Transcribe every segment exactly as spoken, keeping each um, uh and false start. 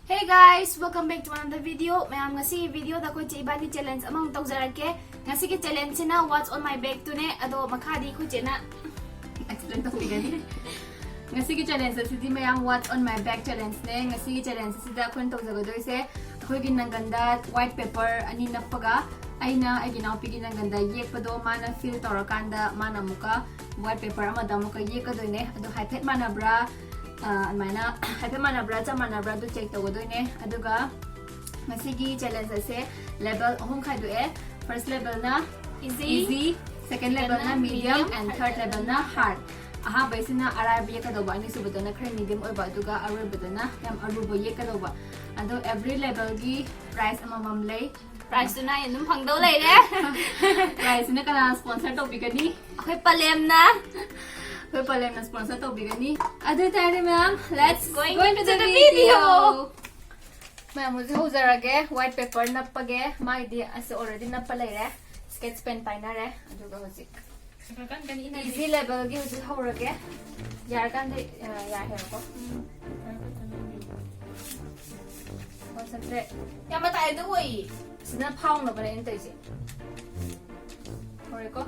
Hey guys, welcome back to another video. ꯃꯌꯥꯝ, ꯉꯁꯤꯒꯤ videoꯗ ꯑꯩꯈꯣꯏ ꯆꯦ ꯏꯕꯥꯅꯤ challenge ꯑꯃꯃꯨꯛ ꯇꯧꯖꯔꯛꯀꯦ. ꯉꯁꯤꯒꯤ challengeꯁꯤꯅ What's on my bag ꯇꯨꯅꯦ, ꯑꯗꯣ ꯃꯈꯥꯗꯤ ꯑꯩꯈꯣꯏ ꯆꯦꯅ explain ꯇꯧꯕꯤꯒꯅꯤ. ꯉꯁꯤꯒꯤ challenge ꯑꯁꯤꯗꯤ ꯃꯌꯥꯝ What's on my bag challengeꯅꯦ. ꯉꯁꯤꯒꯤ challenge ꯑꯁꯤꯗ ꯑꯩꯈꯣꯏꯅ ꯇꯧꯖꯒꯗꯣꯏꯁꯦ, ꯑꯩꯈꯣꯏꯒꯤ ꯅꯪꯒꯟꯗ white paper ꯑꯅꯤ ꯅꯞꯄꯒ, ꯑꯩꯅ ꯑꯩꯒꯤ ꯏꯅꯥꯎꯄꯤꯒꯤ ꯅꯪꯒꯟꯗ ꯌꯦꯛꯄꯗꯣ ꯃꯥꯅ fill ꯇꯧꯔꯀꯥꯟꯗ ꯃꯥꯅ ꯑꯃꯨꯛꯀ white paper ꯑꯃꯗ ꯑꯃꯨꯛꯀ ꯌꯦꯛꯀꯗꯣꯏꯅꯦ. ꯑꯗꯣ ꯍꯥꯏꯐꯦꯠ ꯃꯥꯟꯅꯕ꯭ꯔꯥ, ꯑ, ꯑꯗꯨꯃꯥꯏꯅ ꯍꯥꯏꯐꯦꯠ ꯃꯥꯟꯅꯕ꯭ꯔꯥ, ꯆꯞ ꯃꯥꯟꯅꯕ꯭ꯔꯥ ꯑꯗꯨ check ꯇꯧꯒꯗꯣꯏꯅꯦ. ꯑꯗꯨꯒ ꯉꯁꯤꯒꯤ challenge ꯑꯁꯦ level ꯑꯍꯨꯝ ꯈꯥꯏꯗꯣꯛꯑꯦ. First levelꯅ easy, easy, second levelꯅ medium, and third levelꯅ hard. ꯑꯍꯥꯟꯕꯩꯁꯤꯅ ꯑꯔꯥꯏꯕ ꯌꯦꯛꯀꯗꯧꯕ, ꯑꯅꯤꯁꯨꯕꯗꯅ ꯈꯔ medium ꯑꯣꯏꯕ, ꯑꯗꯨꯒ ꯑꯔꯣꯏꯕꯗꯅ ꯌꯥꯝ ꯑꯔꯨꯕ ꯌꯦꯛꯀꯗꯧꯕ. ꯑꯗꯣ every levelꯒꯤ prize ꯑꯃꯃꯝ ꯂꯩ. Prizeꯇꯨꯅ ꯑꯩ ꯑꯗꯨꯝ ꯐꯪꯗꯧ ꯂꯩꯔꯦ. Prizeꯁꯤꯅ ꯀꯅꯥꯅ sponsor ꯇꯧꯕꯤꯒꯅꯤ? ꯑꯩꯈꯣꯏ ꯄꯂꯦꯝꯅ꯫ ꯑꯩꯈꯣꯏ ꯄꯂꯦꯝꯅ sponsor ꯇꯧꯕꯤꯒꯅꯤ꯫ ꯑꯗꯨ ꯑꯣꯏꯇꯥꯔꯗꯤ ꯃꯌꯥꯝ, let's going into the video. ꯃꯌꯥꯝ, ꯍꯧꯖꯤꯛ ꯍꯧꯖꯔꯒꯦ, white paper ꯅꯞꯄꯒꯦ꯫ ꯃꯥꯒꯤꯗꯤ ꯑꯁ already ꯅꯞꯄ ꯂꯩꯔꯦ꯫ Sketch pen ꯄꯥꯏꯅꯔꯦ꯫ ꯑꯗꯨꯒ ꯍꯧꯖꯤꯛ easy levelꯒꯤ ꯍꯧꯖꯤꯛ ꯍꯧꯔꯒꯦ꯫ ꯌꯥꯔꯀꯥꯟꯗ, ꯑ, ꯌꯥꯍꯦꯔꯀꯣ꯫ ꯎꯝ꯫ Concentrate꯫ ꯌꯥꯝ ꯃꯇꯥꯏꯗ ꯑꯣꯏꯌꯦ꯫ ꯁꯤꯅ ꯐꯥꯎꯅꯕꯅꯦ ꯑꯩꯅ ꯇꯧꯔꯤꯁꯦ꯫ ꯍꯧꯔꯦꯀꯣ꯫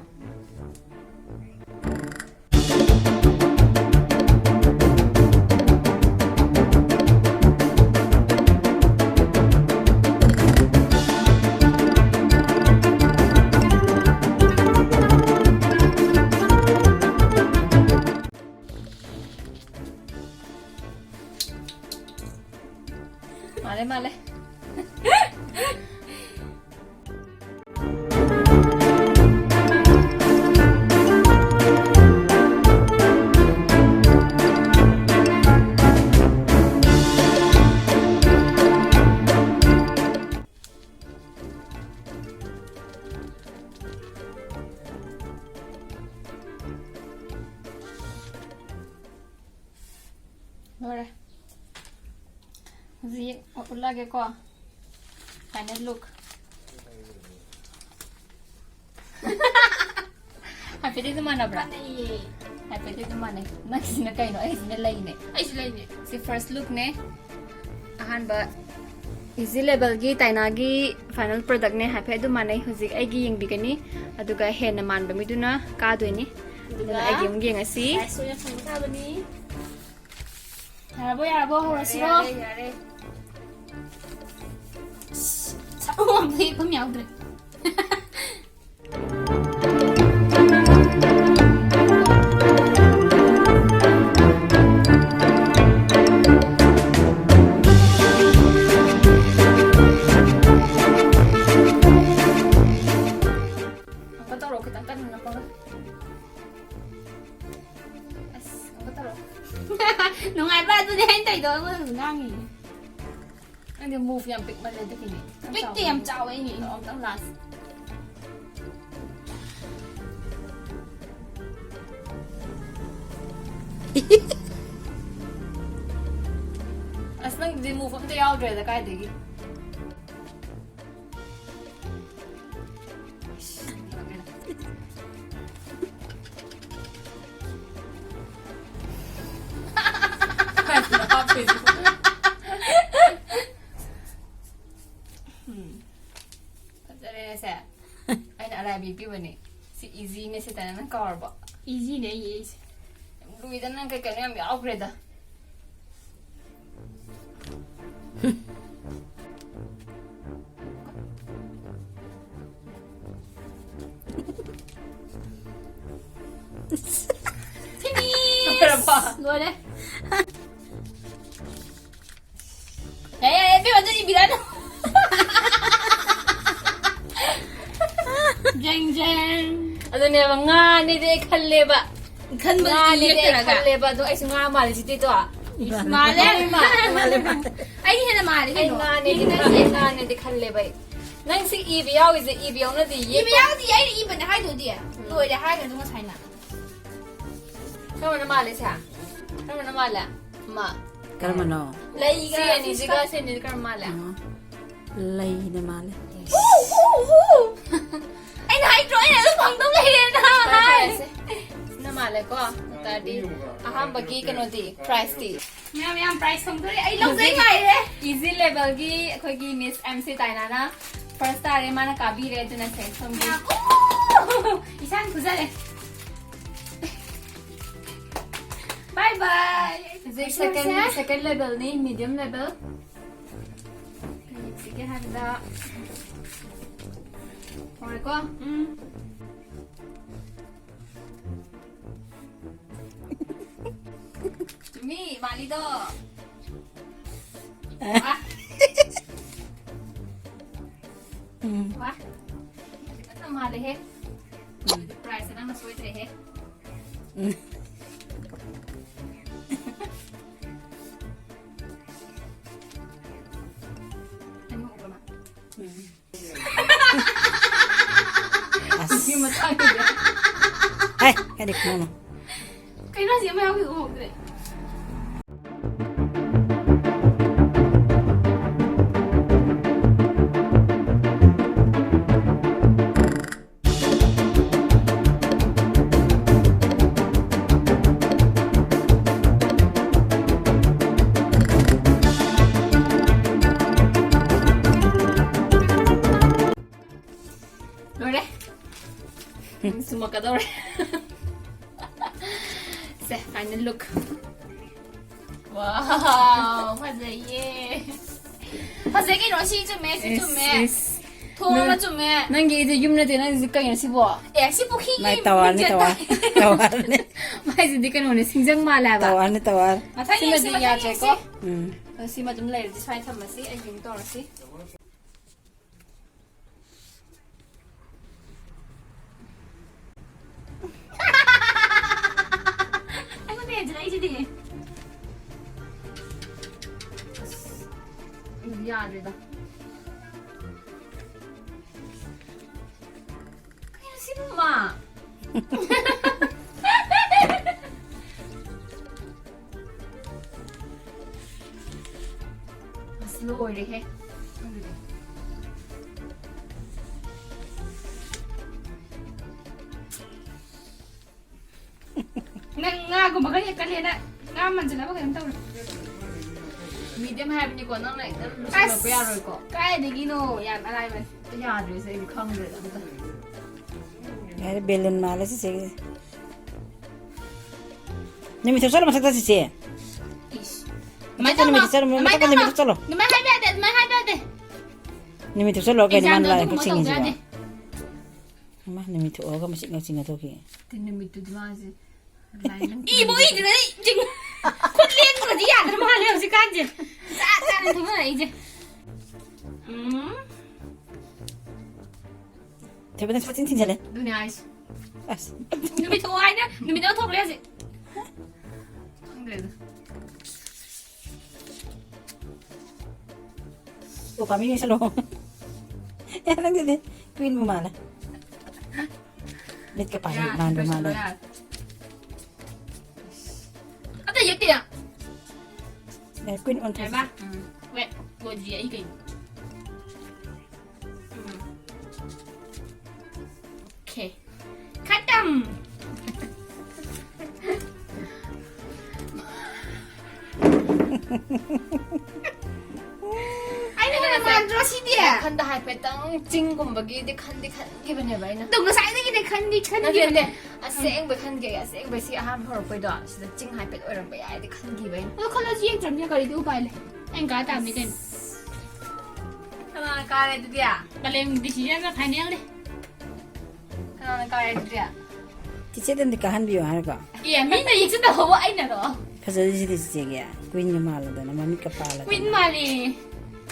ꯃꯥꯜꯂꯦ, ꯃꯥꯜꯂꯦ꯫ ꯂꯣꯏꯔꯦ꯫ ꯍꯧꯖꯤꯛ ꯎꯠꯂꯒꯦꯀꯣ꯫ Final look꯫ ꯍꯥꯏꯐꯦꯠꯇꯤ ꯑꯗꯨꯝ ꯃꯥꯟꯅꯕ꯭ꯔꯥ? ꯃꯥꯟꯅꯩꯌꯦ꯫ ꯍꯥꯏꯐꯦꯠꯇꯤ ꯑꯗꯨꯝ ꯃꯥꯟꯅꯩ꯫ ꯅꯪꯁꯤꯅ ꯀꯩꯅꯣ? ꯑꯩꯁꯤꯅ ꯂꯩꯅꯦ꯫ ꯑꯩꯁꯨ ꯂꯩꯅꯦ꯫ ꯁꯤ first lookꯅꯦ꯫ ꯑꯍꯥꯟꯕ ꯏꯖꯤ ꯂꯦꯕꯦꯜꯒꯤ ꯇꯥꯏꯅꯥꯒꯤ ꯐꯥꯏꯅꯦꯜ ꯄ꯭ꯔꯗꯛꯅꯦ, ꯍꯥꯏꯐꯦꯠ ꯑꯗꯨꯝ ꯃꯥꯟꯅꯩ꯫ ꯍꯧꯖꯤꯛ ꯑꯩꯒꯤ ꯌꯦꯡꯕꯤꯒꯅꯤ, ꯑꯗꯨꯒ ꯍꯦꯟꯅ ꯃꯥꯟꯕ ꯃꯤꯗꯨꯅ ꯀꯥꯗꯣꯏꯅꯤ꯫ ꯑꯗꯨꯅ ꯑꯗꯨꯒ ꯑꯩꯒꯤ ꯑꯃꯨꯛ ꯌꯦꯡꯉꯁꯤ꯫ ꯑꯥꯏꯁ ꯑꯣꯏꯅ ꯊꯝꯕ ꯇꯥꯕꯅꯤ꯫ ꯌꯥꯔꯕꯣ, ꯌꯥꯔꯕꯣ? ꯍꯧꯔꯁꯤꯔꯣ? ꯌꯥꯔꯦ, ꯌꯥꯔꯦ꯫ ꯑꯁ, ꯁꯛ ꯑꯃ ꯑꯝꯇ ꯌꯦꯛꯐꯝ ꯌꯥꯎꯗ꯭ꯔꯦ꯫ ꯑꯃꯨꯛꯀ ꯇꯧꯔꯣ, ꯈꯤꯇꯪ ꯀꯟꯅ ꯅꯞꯄꯒ꯫ ꯑꯁ, ꯑꯃꯨꯛꯀ ꯇꯧꯔꯣ꯫ ꯅꯨꯡꯉꯥꯏꯕ꯭ꯔꯥ? ꯑꯗꯨꯅꯦ ꯑꯩꯅ ꯇꯧꯔꯤꯗꯣ, ꯑꯩꯉꯣꯟꯗ ꯉꯥꯡꯉꯤꯅꯦ꯫ ꯅꯪꯗꯤ ꯃꯨꯚ ꯌꯥꯝ ꯄꯤꯛꯃꯜꯂꯦ ꯑꯗꯨꯒꯤꯅꯦ꯫ ꯄꯤꯛꯇꯦ, ꯌꯥꯝ ꯆꯥꯎꯋꯦ ꯑꯩꯒꯤ꯫ ꯑꯣ, ꯑꯝꯇꯪ ꯂꯥꯁ꯫ ꯑꯁ, ꯅꯪꯗꯤ ꯃꯨꯚ ꯑꯝꯇ ꯌꯥꯎꯗ꯭ꯔꯦꯗ, ꯀꯥꯏꯗꯒꯤ? ꯎꯝ꯫ ꯐꯖꯔꯦ ꯁꯦ꯫ ꯑꯩꯅ ꯑꯔꯥꯏꯕꯤ ꯄꯤꯕꯅꯦ꯫ ꯁꯤ ꯏꯖꯤꯅꯦ ꯁꯤꯗꯅ ꯅꯪ ꯀꯥꯎꯔꯕꯣ? ꯏꯖꯤꯅꯦ ꯑꯩꯒꯤ ꯑꯩꯁꯦ꯫ ꯌꯥꯝ ꯂꯨꯏꯗ, ꯅꯪ ꯀꯩ ꯀꯩꯅꯣ ꯌꯥꯝ ꯌꯥꯎꯈ꯭ꯔꯦꯗ꯫ Finish! ꯂꯣꯏꯔꯕꯣ? ꯂꯣꯏꯔꯦ꯫ ꯌꯥꯔꯦ, ꯌꯥꯔꯦ, ꯏꯕꯦꯝꯃ, ꯑꯗꯨ ꯏꯕꯤꯔꯅꯨ꯫ ꯖꯦꯡ, ꯖꯦꯡ꯫ ꯑꯗꯨꯅꯦꯕ, ꯉꯥꯅꯦꯗꯤ ꯑꯩ ꯈꯜꯂꯦꯕ꯫ ꯈꯟꯕꯗꯤ ꯉꯥꯅꯦꯗꯤ ꯑꯩ ꯌꯦꯠꯇꯔꯒ꯫ ꯈꯜꯂꯦꯕ, ꯑꯗꯣ ꯑꯩꯁꯨ ꯉꯥ ꯃꯥꯜꯂꯦ ꯁꯤꯗꯤꯗꯣ꯫ ꯏꯁ, ꯃꯥꯜꯂꯦ꯫ ꯃꯥꯜꯂꯦ, ꯃꯥꯜꯂꯦ꯫ ꯑꯩꯅ ꯍꯦꯟꯅ ꯃꯥꯜꯂꯦ ꯑꯩ ꯀꯩꯅꯣ꯫ ꯉꯥꯅꯦꯗꯤ ꯌꯦꯡꯅꯁꯦ꯫ ꯈꯜꯂꯦ, ꯉꯥꯅꯦꯗꯤ ꯈꯜꯂꯦꯕ ꯑꯩ꯫ ꯅꯪ ꯁꯤ ꯏꯕ ꯌꯥꯎꯔꯤꯁꯦ, ꯏꯕ ꯌꯥꯎꯅꯗꯤ ꯏꯕ ꯌꯦꯛꯄ꯫ ꯌꯥꯎꯗꯤ ꯑꯩꯅ ꯏꯕꯅꯦ ꯍꯥꯏꯗꯨꯗꯤ꯫ ꯎꯝ꯫ ꯂꯣꯏꯔꯦ ꯍꯥꯏꯈ꯭ꯔꯗꯨ ꯉꯁꯥꯏꯅ꯫ ꯀꯔꯝꯕꯅ ꯃꯥꯜꯂꯦ ꯁꯦ? ꯀꯔꯝꯕꯅ ꯃꯥꯜꯂꯦ? ꯑꯃ꯫ ꯀꯔꯝꯕꯅꯣ? ꯂꯩꯒ ꯁꯤ ꯑꯅꯤꯁꯤꯒ ꯁꯤ ꯑꯅꯤꯁꯤ ꯀꯔꯝꯕ ꯃꯥꯜꯂꯦ? ꯑꯥ, ꯂꯩꯅ ꯃꯥꯜꯂꯦ꯫ ꯎ, ꯎ, ꯎ! ꯑꯩꯅ ꯍꯥꯏꯗ꯭ꯔꯣ, ꯑꯩꯅ ꯑꯗꯨꯝ ꯐꯪꯗꯧ ꯂꯩꯔꯦꯅ ꯐꯔꯦ, ꯍꯥꯏ꯫ ꯐꯔꯦꯁꯦ꯫ ꯁꯤꯅ ꯃꯥꯜꯂꯦꯀꯣ? ꯇꯥꯔꯗꯤ ꯑꯍꯥꯟꯕꯒꯤ ꯀꯩꯅꯣꯗꯤ, prizeꯇꯤ? ꯃꯌꯥꯝ, ꯃꯌꯥꯝ prize ꯐꯪꯗꯣꯔꯦ꯫ ꯑꯩ ꯂꯧꯖꯩ ꯉꯥꯏꯔꯦ꯫ Easy levelꯒꯤ ꯑꯩꯈꯣꯏꯒꯤ Miss M C Tainana first ꯇꯥꯔꯦ, ꯃꯥꯅ ꯀꯥꯕꯤꯔꯦ, ꯑꯗꯨꯅ ꯁꯦ ꯁꯣꯝꯒꯤ꯫ ꯑꯣ! ꯏꯁꯥꯅ ꯈꯨꯖꯔꯦ꯫ Bye bye꯫ ꯍꯧꯖꯤꯛ second, second levelꯅꯤ, medium level꯫ ꯀꯩ ꯌꯦꯡꯁꯤꯒꯦ ꯍꯥꯏꯕꯗ, ꯍꯧꯔꯦꯀꯣ? ꯎꯝ꯫ ꯆꯨꯝꯃꯤ, ꯃꯥꯜꯂꯤꯗꯣ꯫ ꯋꯥ꯫ ꯎꯝ꯫ ꯋꯥ꯫ ꯐꯖꯅ ꯃꯥꯜꯂꯦꯍꯦ꯫ ꯎꯝ꯫ Prizeꯁꯦ ꯅꯪꯅ ꯁꯣꯏꯗ꯭ꯔꯦꯍꯦ꯫ ꯎꯝ꯫ ꯑꯅꯤ ꯎꯕ꯭ꯔꯣ ꯃꯥ? ꯎꯝ꯫ ꯑꯁ꯫ ꯁꯤ ꯃꯇꯥꯡꯁꯤꯗ꯫ ꯍꯦ, ꯀꯔꯤ ꯈꯨꯅꯣꯅꯣ? ꯀꯩꯅꯣ ꯍꯧꯖꯤꯛ ꯑꯃ ꯌꯥꯎꯈꯤꯕ ꯎꯍꯧꯗ꯭ꯔꯦ꯫ ꯂꯣꯏꯔꯦ꯫ ꯁꯨꯝꯃꯛꯀꯗꯧꯔꯦ꯫ ꯁꯦ, final look꯫ Wow, ꯐꯖꯩꯌꯦ꯫ ꯐꯖꯩ ꯀꯩꯅꯣ, ꯁꯤ ꯆꯨꯝꯃꯦ, ꯁꯤ ꯏꯁ, ꯆꯨꯝꯃꯦ꯫ ꯏꯁ꯫ ꯊꯣꯡ ꯑꯃ ꯅꯪ, ꯆꯨꯝꯃꯦ꯫ ꯅꯪꯒꯤ ꯑꯩꯗꯤ ꯌꯨꯝ ꯅꯠꯇꯦ, ꯅꯪꯒꯤꯁꯤ ꯀꯩꯅꯣ ꯁꯤꯕꯣ? ꯑꯦ, ꯁꯤ ꯄꯨꯈ꯭ꯔꯤꯒꯤ ꯃꯥꯏ ꯇꯋꯥꯔꯅꯤ, ꯃꯤꯡꯁꯦ ꯇꯋꯥꯔ꯫ ꯇꯥꯏ꯫ ꯇꯋꯥꯔꯅꯤ꯫ ꯃꯥꯏꯁꯤꯗꯤ ꯀꯩꯅꯣꯅꯦ, ꯁꯤꯡꯖꯪ ꯃꯥꯜꯂꯦ ꯍꯥꯏꯕ꯫ ꯇꯋꯥꯔꯅꯤ, ꯇꯋꯥꯔ꯫ ꯃꯊꯪ ꯁꯤꯃꯗꯤ ꯌꯦꯡꯁꯤ, ꯃꯊꯪ ꯌꯥꯗ꯭ꯔꯦꯀꯣ꯫ ꯌꯦꯡꯁꯤ꯫ ꯎꯝ꯫ ꯑꯗꯣ ꯁꯤꯃ ꯑꯗꯨꯝ ꯂꯩꯔꯗꯤ ꯁ꯭ꯋꯥꯏ ꯊꯝꯃꯁꯤ, ꯑꯩ ꯌꯨꯝ ꯇꯧꯔꯁꯤ꯫ ꯑꯩꯉꯣꯟꯗ ꯍꯦꯟꯖꯤꯜꯂꯛꯏꯁꯤꯗꯤ꯫ ꯑꯁ, ꯑꯩꯗꯤ ꯌꯥꯗ꯭ꯔꯦꯗ꯫ ꯀꯩꯅꯣ ꯁꯤꯕꯨ ꯃꯥ? ꯑꯁ, ꯂꯣꯏꯔꯦꯍꯦ꯫ ꯈꯪꯗꯦ꯫ ꯅꯪ ꯉꯥꯒꯨꯝꯕ ꯈꯔ ꯍꯦꯛꯀꯠꯂꯦꯅ ꯉꯥ ꯃꯟꯁꯤꯜꯂꯕ ꯀꯩꯅꯣꯝ ꯇꯧꯔꯦ꯫ ꯃꯤꯗꯤꯌꯝ ꯍꯥꯏꯕꯅꯤꯀꯣ, ꯅꯪꯅ ꯍꯦꯛꯇ ꯂꯨꯁꯜꯂꯛꯄ ꯑꯁ, ꯌꯥꯔꯣꯏꯀꯣ꯫ ꯀꯥꯏꯗꯒꯤꯅꯣ? ꯌꯥꯝ ꯑꯔꯥꯏꯕꯅꯤ꯫ ꯌꯥꯗ꯭ꯔꯦꯁꯦ, ꯑꯩꯗꯤ ꯈꯪꯗ꯭ꯔꯦꯗ ꯑꯝꯇ꯫ ꯌꯥꯔꯦ, ꯕꯦꯂꯨꯟ ꯃꯥꯜꯂꯦ ꯆꯤꯆꯦꯒꯤꯁꯦ꯫ ꯅꯨꯃꯤꯠ ꯊꯣꯛꯆꯜꯂꯣ ꯃꯊꯛꯇ ꯆꯤꯆꯦ꯫ ꯏꯁ꯫ ꯃꯊꯛꯇ ꯅꯨꯃꯤꯠ ꯊꯣꯛꯆꯜꯂꯣ, ꯃꯊꯛꯇ ꯅꯨꯃꯤꯠ ꯊꯣꯛꯆꯜꯂꯣ꯫ ꯑꯗꯨꯃꯥꯏꯅ ꯍꯥꯏꯕ ꯌꯥꯗꯦ, ꯑꯗꯨꯃꯥꯏꯅ ꯍꯥꯏꯕ ꯌꯥꯗꯦ꯫ ꯅꯨꯃꯤꯠ ꯊꯣꯛꯆꯜꯂꯣ ꯀꯩꯅꯣ, ꯃꯥꯅ examꯗ ꯂꯥꯏ ꯑꯗꯨꯒꯨꯝꯕ ꯇꯧꯕ ꯆꯤꯡꯉꯤꯁꯤꯕꯣ? ꯌꯥꯗꯦ꯫ ꯃꯥ ꯅꯨꯃꯤꯠ ꯊꯣꯛꯑꯒ ꯃꯆꯤꯛ ꯃꯆꯤꯛ ꯊꯣꯛꯈꯤ꯫ ꯑꯗꯨ ꯅꯨꯃꯤꯠꯇꯨꯗꯤ ꯃꯥꯁꯦ ꯂꯥꯏ ꯅꯪ ꯏꯕꯨ ꯏꯗ꯭ꯔꯗꯤ ꯆꯤꯡ-, ꯈꯨꯠ ꯂꯦꯡꯗ꯭ꯔꯗꯤ ꯌꯥꯗ꯭ꯔ ꯃꯥꯜꯂꯦ ꯍꯧꯖꯤꯛꯀꯥꯟꯁꯦ꯫ ꯆꯥ ꯆꯥꯅ ꯊꯣꯛꯅꯔꯛꯏꯁꯦ꯫ ꯎꯝ꯫ ꯊꯣꯏꯕ ꯅꯪ ꯁꯥꯊꯤꯅ ꯊꯤꯡꯖꯜꯂꯦ꯫ ꯑꯗꯨꯅꯦ ꯍꯥꯏꯁꯦ꯫ ꯑꯁ꯫ ꯅꯨꯃꯤꯠ ꯊꯣꯛꯑꯣ ꯍꯥꯏꯅ ꯅꯨꯃꯤꯠ ꯑꯃ ꯊꯣꯛꯈ꯭ꯔꯦ ꯍꯧꯖꯤꯛ꯫ ꯈꯪꯗ꯭ꯔꯦꯗ꯫ ꯑꯣ, ꯄꯥꯝꯃꯤ ꯂꯣꯏꯁꯜꯂꯣ꯫ ꯑꯦ, ꯅꯪꯗꯨꯗꯤ queenꯕꯨ ꯃꯥꯜꯂꯦ꯫ ꯃꯤꯠꯀ ꯄꯥꯡ ꯌꯥ, ꯃꯥꯟꯕ ꯃꯥꯜꯂꯦ꯫ ꯂꯣꯏꯁꯜꯂꯣ ꯌꯥꯔꯦ꯫ ꯑꯇꯩ ꯌꯦꯛꯇꯦ꯫ ꯑꯦ, queen ꯑꯣꯟꯊꯣꯛ꯫ ꯌꯥꯔꯕ? ꯎꯝ꯫ Wait, ꯂꯣꯏꯗ꯭ꯔꯤ ꯑꯩ ꯀꯩꯅꯣ꯫ ꯎꯝ꯫ Okay. ꯈꯇꯝ꯫ ꯑꯩꯅ ꯍꯦꯟꯅ ꯃꯥꯟꯗ꯭ꯔꯣ ꯁꯤꯗꯤ? ꯋꯥꯈꯟꯗ ꯍꯥꯏꯐꯦꯠꯇꯪ ꯆꯤꯡꯒꯨꯝꯕꯒꯤꯗꯤ ꯈꯟꯗꯤ ꯈꯟꯈꯤꯕꯅꯦꯕ ꯑꯩꯅ꯫ ꯑꯗꯣ ꯉꯁꯥꯏꯗꯒꯤꯅꯦ ꯈꯟꯗꯤ ꯅꯠꯇꯦ, ꯈꯟꯈꯤꯕꯅꯦ꯫ ꯅꯠꯇꯦ꯫ ꯑꯁꯦꯡꯕ ꯈꯟꯒꯦ, ꯑꯁꯦꯡꯕ ꯁꯤ ꯑꯍꯥꯟꯕ ꯍꯧꯔꯛꯄꯩꯗꯣ, ꯁꯤꯗ ꯆꯤꯡ ꯍꯥꯏꯐꯦꯠ ꯑꯣꯏꯔꯝꯕ ꯌꯥꯏꯗꯤ ꯈꯟꯈꯤꯕ ꯑꯩꯅ꯫ ꯑꯗꯣ ꯈꯜꯂꯁꯨ ꯌꯦꯡꯗ꯭ꯔꯕꯅꯤꯅ ꯀꯔꯤꯗꯤ ꯎꯄꯥꯏ ꯂꯩ? ꯑꯩꯅ ꯀꯥ ꯇꯥꯕꯅꯤ ꯀꯩꯅꯣ꯫ ꯀꯅꯥꯅ ꯀꯥꯔꯦ ꯑꯗꯨꯗꯤ? ꯀꯥꯂꯦꯟ decisionꯅ finalꯅꯤ꯫ ꯀꯅꯥꯅ ꯀꯥꯔꯦ ꯑꯗꯨꯗꯤ? ꯆꯤꯆꯦꯗ ꯑꯝꯇ ꯀꯥꯍꯟꯕꯤꯌꯨ ꯍꯥꯏꯔꯒ꯫ ꯑꯦ, ꯃꯤꯅ ꯌꯦꯛꯁꯤꯟꯗ ꯍꯧꯕ ꯑꯩꯅꯔꯣ? ꯐꯖꯔꯤꯁꯤꯗꯤ ꯆꯤꯆꯦꯒꯤ꯫ Queenꯒ ꯃꯥꯜꯂꯗꯅ, ꯃꯃꯤꯠꯀ ꯄꯥꯜꯂꯗꯅ꯫ Queen ꯃꯥꯜꯂꯤ꯫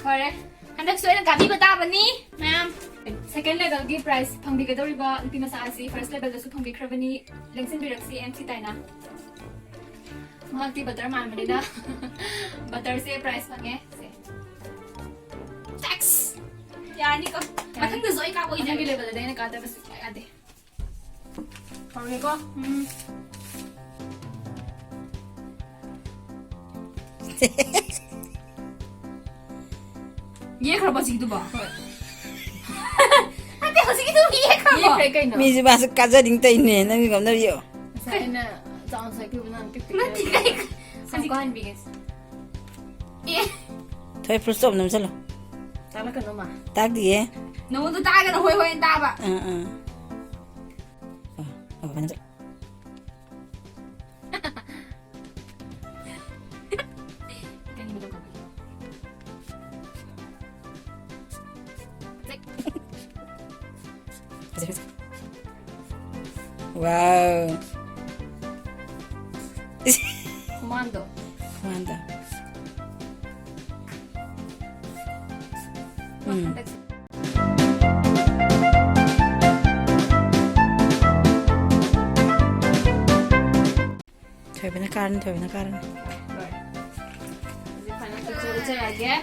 ꯐꯔꯦ꯫ ꯍꯟꯗꯛꯁꯨ ꯑꯩꯅ ꯀꯥꯕꯤꯕ ꯇꯥꯕꯅꯤ, ꯃꯌꯥꯝ꯫ Second levelꯒꯤ prize ꯐꯪꯕꯤꯒꯗꯧꯔꯤꯕ ꯅꯨꯄꯤ ꯃꯆꯥ ꯑꯁꯤ first levelꯗꯁꯨ ꯐꯪꯕꯤꯈ꯭ꯔꯕꯅꯤ꯫ ꯂꯦꯡꯁꯤꯟꯕꯤꯔꯛꯁꯤ, M C ꯇꯥꯏꯅ꯫ ꯃꯍꯥꯛꯇꯤ butter ꯃꯥꯟꯕꯅꯤꯅ, butterꯁꯦ prize ꯐꯪꯉꯦ꯫ ꯁꯦ꯫ Tax! ꯌꯥꯔꯅꯤꯀꯣ? ꯌꯥꯔꯅꯤ꯫ ꯃꯊꯪꯗꯁꯨ ꯑꯩ ꯀꯥꯞꯄ ꯏꯅꯔꯒꯤ levelꯗꯗꯤ ꯑꯩꯅ ꯀꯥꯗꯕ ꯁꯨꯛꯌꯥ ꯌꯥꯗꯦ꯫ ꯍꯧꯔꯒꯦꯀꯣ? ꯎꯝ꯫ ꯌꯦꯛꯈ꯭ꯔꯕꯣ ꯍꯧꯖꯤꯛꯀꯤꯗꯨꯕꯣ? ꯍꯣꯏ꯫ ꯅꯠꯇꯦ, ꯍꯧꯖꯤꯛꯀꯤꯗꯨ ꯌꯦꯛꯈ꯭ꯔꯕꯣ? ꯌꯦꯛꯈ꯭ꯔꯦ ꯀꯩꯅꯣ? ꯃꯤꯁꯨ ꯃꯥꯁꯨ ꯀꯥꯖꯅꯤꯡ ꯇꯧꯔꯤꯅꯦ, ꯅꯪꯒꯤ ꯉꯝꯅꯕ ꯌꯦꯛꯑꯣ꯫ ꯉꯁꯥꯏ ꯑꯩꯅ ꯆꯥꯎꯅ ꯁꯣꯏꯈꯤꯕ ꯅꯪ ꯄꯤꯛ ꯄꯤꯛ ꯅꯠꯇꯦ, ꯀꯩ ꯁꯝ ꯀꯛꯍꯟꯕꯤꯒꯦ꯫ ꯑꯦ꯫ ꯊꯣꯏ, full stop ꯅꯝꯁꯜꯂꯣ꯫ ꯇꯥꯛꯂꯛꯀꯅꯣ ꯃꯥ꯫ ꯇꯥꯛꯇꯤꯌꯦ꯫ ꯅꯉꯣꯟꯗ ꯇꯥꯛꯑꯒꯅ ꯍꯣꯏ ꯍꯣꯏ ꯇꯥꯕ꯫ ꯑꯥ, ꯑꯥ꯫ ꯑꯥ, ꯑꯥ, ꯐꯖꯅ ꯆꯠ-꯫ Wow. ꯈꯨꯃꯥꯟꯗꯣ꯫ ꯈꯨꯃꯥꯟꯗꯣ꯫ ꯎꯝ꯫ ꯊꯣꯏꯕꯅ ꯀꯥꯔꯅꯤ, ꯊꯣꯏꯕꯅ ꯀꯥꯔꯅꯤ꯫ ꯍꯧꯖꯤꯛ ꯐꯅ ꯄꯤꯛꯆꯔ ꯎꯠꯆꯔꯛꯑꯒꯦ꯫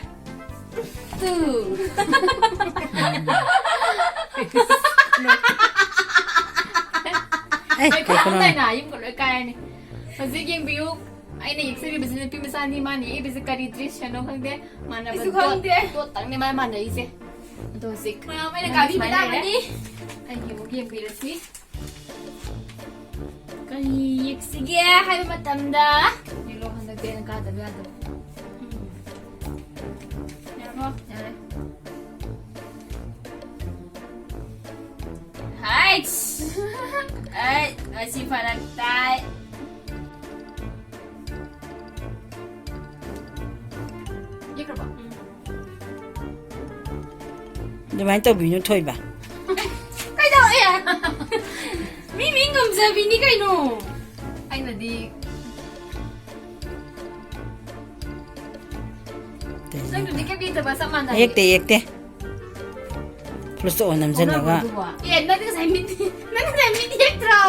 ꯇꯨ꯫ ꯑꯩ, ꯂꯣꯏ ꯀꯩ ꯈꯨꯅꯣ? ꯀꯥꯏꯔꯝꯗꯥꯏꯅ ꯌꯨꯝꯒ ꯂꯣꯏ ꯀꯥꯏꯔꯅꯤ꯫ ꯍꯧꯖꯤꯛ ꯌꯦꯡꯕꯤꯌꯨ, ꯑꯩꯅ ꯌꯦꯛꯆꯔꯤꯕꯁꯤ ꯅꯨꯄꯤ ꯃꯆꯥꯅꯤ, ꯃꯥꯅ ꯌꯦꯛꯏꯕꯁꯤ ꯀꯔꯤ ꯗ꯭ꯔꯦꯁꯅꯣ ꯈꯪꯗꯦ꯫ ꯃꯥꯟꯅꯕ ꯑꯩꯁꯨ ꯗꯣꯠ, ꯈꯪꯗꯦ꯫ ꯗꯣꯠꯇꯪꯅꯦ ꯃꯥ ꯃꯥꯟꯅꯔꯤꯁꯦ꯫ ꯑꯗꯣ ꯍꯧꯖꯤꯛ ꯃꯌꯥꯝ ꯑꯩꯅ ꯅꯪ ꯀꯥꯕꯤꯕ ꯁꯨꯃꯥꯏꯅ ꯂꯩꯔꯦ꯫ ꯇꯥꯕꯅꯤ꯫ ꯑꯩꯒꯤ ꯑꯃꯨꯛ ꯌꯦꯡꯕꯤꯔꯁꯤ꯫ ꯀꯔꯤ ꯌꯦꯛꯁꯤꯒꯦ ꯍꯥꯏꯕ ꯃꯇꯝꯗ, ꯌꯦꯛꯂꯣ, ꯍꯟꯗꯛꯇꯤ ꯑꯩꯅ ꯀꯥꯗꯕ ꯌꯥꯗꯕ꯫ ꯎꯝ꯫ ꯌꯥꯔꯕꯣ? ꯌꯥꯔꯦ꯫ ꯍꯥꯏꯠꯁ! ꯑꯩ ꯉꯁꯤ ꯐꯔꯛ ꯇꯥꯏ꯫ ꯌꯦꯛꯈ꯭ꯔꯕꯣ? ꯎꯝ꯫ ꯑꯗꯨꯃꯥꯏꯅ ꯇꯧꯕꯤꯅꯨ, ꯊꯣꯏꯕ꯫ ꯀꯩꯗꯧꯔꯦ? ꯃꯤ, ꯃꯤ ꯉꯝꯖꯕꯤꯅꯤ ꯀꯩꯅꯣ꯫ ꯑꯩꯅꯗꯤ ꯅꯪꯗꯨꯗꯤ ꯀꯩꯝ ꯌꯦꯛꯇꯕ ꯆꯞ ꯃꯥꯟꯅꯩ꯫ ꯌꯦꯛꯇꯦ, ꯌꯦꯛꯇꯦ꯫ Full stop ꯅꯝꯁꯤꯜꯂꯒ꯫ ꯈꯪꯅꯕ꯭ꯔꯣ ꯑꯗꯨꯕꯣ? ꯑꯦ, ꯅꯪꯗꯤ ꯉꯁꯥꯏ ꯃꯤꯠ, ꯅꯪꯗꯤ ꯉꯁꯥꯏ ꯃꯤꯠ ꯌꯦꯛꯇ꯭ꯔꯣ?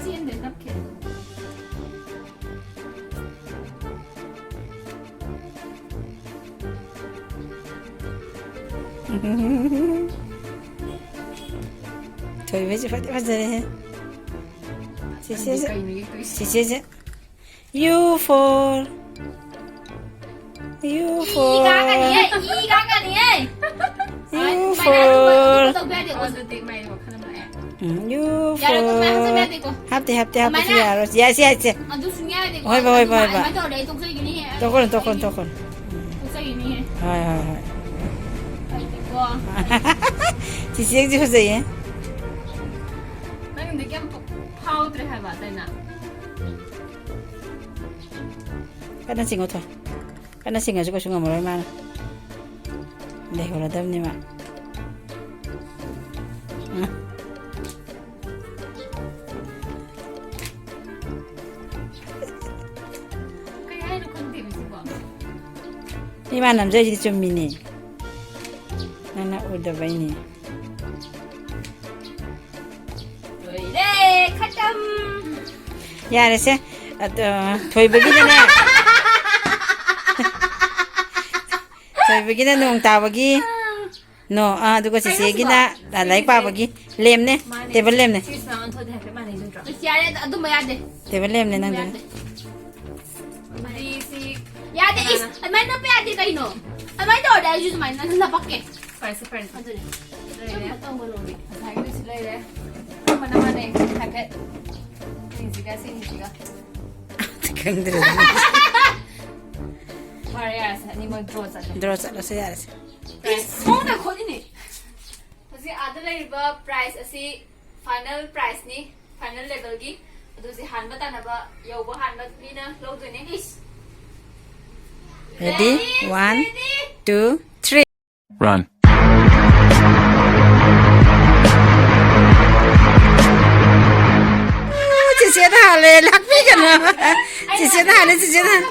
ꯆꯦꯟꯗꯦ, ꯅꯞꯈꯤ꯫ ꯊꯣꯏꯕꯁꯦ ꯐꯗꯤ ꯐꯖꯔꯦꯍꯦ꯫ ꯆꯦꯆꯦꯁꯦ꯫ ꯀꯩꯅꯣ ꯌꯦꯛꯇꯣꯏꯁꯦ? ꯆꯦꯆꯦꯁꯦ꯫ U for, U E for, ꯀꯥꯒꯅꯤꯌꯦ, ꯏ ꯀꯥꯒꯅꯤꯌꯦ꯫ U ꯁꯨꯃꯥꯏꯅ for꯫ ꯇꯧꯕ ꯌꯥꯗꯦ, ꯑꯣꯟꯗꯗꯤ ꯃꯥꯏ ꯋꯥꯈꯜ ꯑꯃ ꯂꯥꯛꯑꯦ꯫ ꯎꯝ, you ꯌꯥꯔꯦ, ꯑꯗꯨꯃꯥꯏꯅ ꯍꯥꯞꯆꯟꯕ for ꯌꯥꯗꯦꯀꯣ꯫ ꯍꯥꯞꯇꯦ, ꯍꯥꯞꯇꯦ, ꯍꯥꯞꯄꯁꯨ ꯑꯗꯨꯃꯥꯏꯅ? ꯌꯥꯔꯣꯏ꯫ ꯌꯥꯏꯁꯦ, ꯌꯥꯏꯁꯦ꯫ ꯑꯗꯨ ꯁꯨꯡꯌꯥ ꯌꯥꯗꯦꯀꯣ꯫ ꯍꯣꯏ, ꯍꯣꯏ, ꯍꯣꯏ, ꯑꯗꯨꯃꯥꯏꯅ, ꯍꯣꯏ꯫ ꯑꯗꯨꯃꯥꯏꯅ ꯇꯧꯔꯗꯤ ꯑꯩ ꯇꯣꯛꯆꯈꯤꯅꯤꯍꯦ꯫ ꯇꯣꯛꯀꯅꯨ, ꯇꯣꯛꯀꯅꯨ, ꯇꯣꯛꯀꯅꯨ꯫ ꯇꯣꯛꯆꯈꯤꯅꯤꯍꯦ꯫ ꯍꯣꯏ, ꯍꯣꯏ, ꯍꯣꯏ꯫ ꯐꯩꯀꯣ꯫ ꯆꯤꯆꯦꯁꯨ ꯐꯖꯩꯌꯦ꯫ ꯅꯪꯗꯤ ꯀꯩꯝ ꯐꯥꯎꯗ꯭ꯔꯦ ꯍꯥꯏꯕ, ꯗꯥꯏꯅꯥ? ꯀꯟꯅ ꯆꯤꯡꯉꯣ, ꯊꯣꯏ꯫ ꯀꯟꯅ ꯆꯤꯡꯉꯁꯨ ꯀꯩꯁꯨ ꯉꯝꯃꯔꯣꯏ ꯃꯥꯅ꯫ ꯂꯩꯍꯧꯔꯗꯕꯅꯤ ꯃꯥ꯫ ꯎꯝ꯫ ꯀꯩ ꯍꯥꯏꯅꯣ ꯈꯪꯗꯦꯕ ꯁꯤꯕꯣ꯫ ꯃꯤ ꯃꯥ ꯅꯝꯖꯔꯤꯁꯤꯗꯤ ꯆꯨꯝꯃꯤꯅꯦ꯫ ꯅꯪꯅ ꯎꯗꯕꯩꯅꯦ꯫ ꯂꯣꯏꯔꯦ, ꯈꯇꯝ꯫ ꯌꯥꯔꯦꯁꯦ꯫ ꯑꯗꯣ, ꯊꯣꯏꯕꯒꯤꯗꯅꯦ꯫ ꯊꯣꯏꯕꯒꯤꯅ ꯅꯣꯡ ꯇꯥꯕꯒꯤ꯫ ꯅꯣ, ꯑꯥ, ꯑꯗꯨꯒ ꯀꯩꯅꯣ ꯆꯤꯆꯦꯒꯤꯅ, ꯁꯤꯕꯣ? ꯑꯥ, ꯂꯥꯏꯔꯤꯛ ꯁꯤꯒꯤꯁꯦ ꯄꯥꯕꯒꯤ ꯂꯦꯝꯅꯦ, ꯃꯥꯅꯦ꯫ ꯇꯦꯕꯜ ꯂꯦꯝꯅꯦ꯫ ꯁꯤꯒꯤꯁꯤꯅ ꯑꯣꯟꯊꯣꯛꯑꯗꯤ ꯍꯥꯏꯐꯦꯠ ꯃꯥꯟꯅꯩ ꯅꯠꯇ꯭ꯔꯣ? ꯑꯁ, ꯌꯥꯔꯦ, ꯑꯗꯨꯝꯕ ꯌꯥꯗꯦ꯫ ꯇꯦꯕꯜ ꯂꯦꯝꯅꯦ ꯑꯗꯨꯝꯕ ꯅꯪꯗꯨꯅ꯫ ꯌꯥꯗꯦ꯫ ꯑꯗꯨꯗꯤ ꯁꯤ ꯑꯗꯨꯃꯥꯏꯅ ꯅꯞꯄ ꯌꯥꯗꯦ ꯀꯩꯅꯣ? ꯑꯗꯨꯃꯥꯏꯅ ꯇꯧꯔꯗꯤ ꯑꯩꯁꯨ ꯁꯨꯃꯥꯏꯅ ꯅꯞꯄꯛꯀꯦ꯫ ꯐꯔꯦꯁꯦ, ꯐꯔꯦꯁꯦ꯫ ꯑꯗꯨꯅꯦ꯫ ꯂꯩꯔꯦ꯫ ꯁꯨꯝꯕ ꯇꯧꯒꯅꯣꯃꯤ꯫ ꯉꯁꯥꯏꯒꯤꯗꯨꯁꯨ ꯂꯩꯔꯦ꯫ ꯑꯗꯨꯝꯕꯅ ꯃꯥꯟꯅꯩ ꯍꯥꯏꯐꯦꯠ꯫ ꯁꯤꯁꯤꯒ ꯁꯤꯁꯤꯒ꯫ ꯈꯪꯗ꯭ꯔꯦ꯫ ꯐꯔꯦ, ꯌꯥꯔꯦꯁꯦ꯫ ꯑꯅꯤꯃꯛ draw ꯆꯠꯂꯦ꯫ Draw ꯆꯠꯂꯁꯦ, ꯌꯥꯔꯦꯁꯦ꯫ ꯏꯁ, ꯁꯣꯝꯗ ꯈꯣꯠꯂꯤꯅꯦ꯫ ꯍꯧꯖꯤꯛ ꯑꯥꯗ ꯂꯩꯔꯤꯕ prize ꯑꯁꯤ final prizeꯅꯤ, final levelꯒꯤ꯫ ꯑꯗꯨ ꯍꯧꯖꯤꯛ ꯍꯥꯟꯕ ꯇꯥꯟꯅꯕ, ꯌꯧꯕ ꯍꯥꯟꯕ ꯃꯤꯅ ꯂꯧꯗꯣꯏꯅꯦ꯫ ꯏꯁ꯫ Ready? Ready? One, ready? Two, three. Run. ꯆꯤꯆꯦꯗ ꯍꯥꯜꯂꯦ, ꯂꯥꯛꯄꯤꯒꯅꯨ꯫ ꯆꯤꯆꯦꯗ ꯍꯥꯜꯂꯦ, ꯆꯤꯆꯦꯗ ꯍꯥꯜꯂꯦ꯫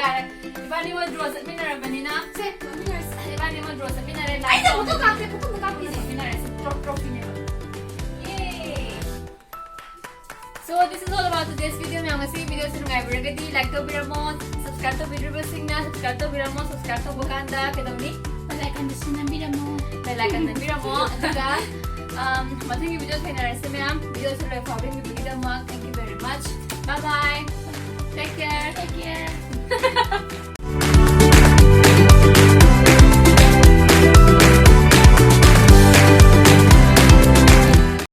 ꯌꯥꯔꯦ꯫ ꯏꯕꯥꯅꯤꯃꯛ draw ꯆꯠꯃꯤꯟꯅꯔꯕꯅꯤꯅ꯫ ꯁꯦ, ꯆꯠꯃꯤꯟꯅꯔꯁꯤ꯫ ꯏꯕꯥꯅꯤꯃꯛ draw ꯆꯠꯃꯤꯟꯅꯔꯦ꯫ ꯑꯩꯅ ꯐꯣꯇꯣ ꯀꯥꯞꯀꯦ, ꯐꯣꯇꯣ ꯀꯥꯞꯄꯤꯁꯦ꯫ ꯆꯠꯃꯤꯟꯅꯔꯁꯤ꯫ Tro-, trophyꯅꯦꯕ꯫ Yay! So, this is all about today's video, ꯃꯌꯥꯝ꯫ ꯉꯁꯤ videoꯁꯤ ꯅꯨꯡꯉꯥꯏꯕꯤꯔꯒꯗꯤ like ꯇꯧꯕꯤꯔꯝꯃꯣ, subscribe ꯇꯧꯕꯤꯗ꯭ꯔꯤꯕꯁꯤꯡꯅ subscribe ꯇꯧꯕꯤꯔꯝꯃꯣ, subscribe ꯇꯧꯕ ꯀꯥꯟꯗ ꯀꯩꯗꯧꯅꯤ? Bell iconꯗꯨꯁꯨ ꯅꯝꯕꯤꯔꯝꯃꯣ꯫ Bell icon ꯅꯝꯕꯤꯔꯝꯃꯣ꯫ ꯑꯗꯨꯒ, um, ꯃꯊꯪꯒꯤ video ꯊꯦꯡꯅꯔꯁꯤ, ꯃꯌꯥꯝ꯫ Videoꯁꯤ ꯂꯣꯏ ꯐꯥꯎꯕ ꯌꯦꯡꯕꯤꯕꯒꯤꯗꯃꯛ thank you very much. Bye bye. Take care. Take care.